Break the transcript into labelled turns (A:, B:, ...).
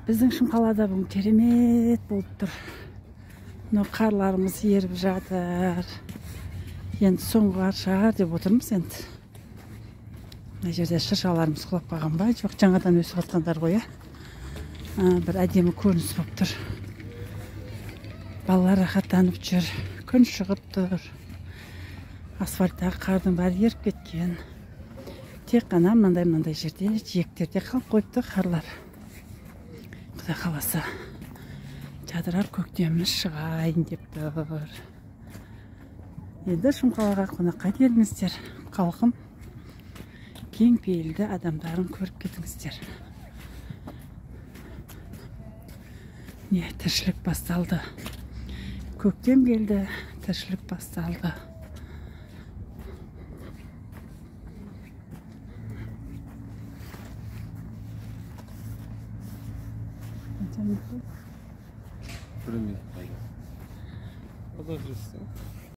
A: Біздің Шымқалада бүгін керемет болып тұр. Мынау қарларымыз еріп жатыр. Енді соңғы қар шығар деп отырмыз енді. Мына жерде шыршаларымыз құлап қалған ба? Жоқ, жаңадан өсіп жатқандар ғой, Бір әдемі көрініс болып тұр. Балалар рахаттанып жүр. Күн шығып тұр. Асфальттағы қардың бәрі еріп кеткен. Тек қана мынандай жерде, жиектерде қалып қойыпты қарлар. Құдай қаласа, жадырап көктеміміз шығайын деп тұр. Енді Шымқалаға қонаққа келіңіздер, халқым. Кең пейілді адамдарын көріп кетіңіздер. Не, тіршілік басталды. Көктем келді, тіршілік басталды.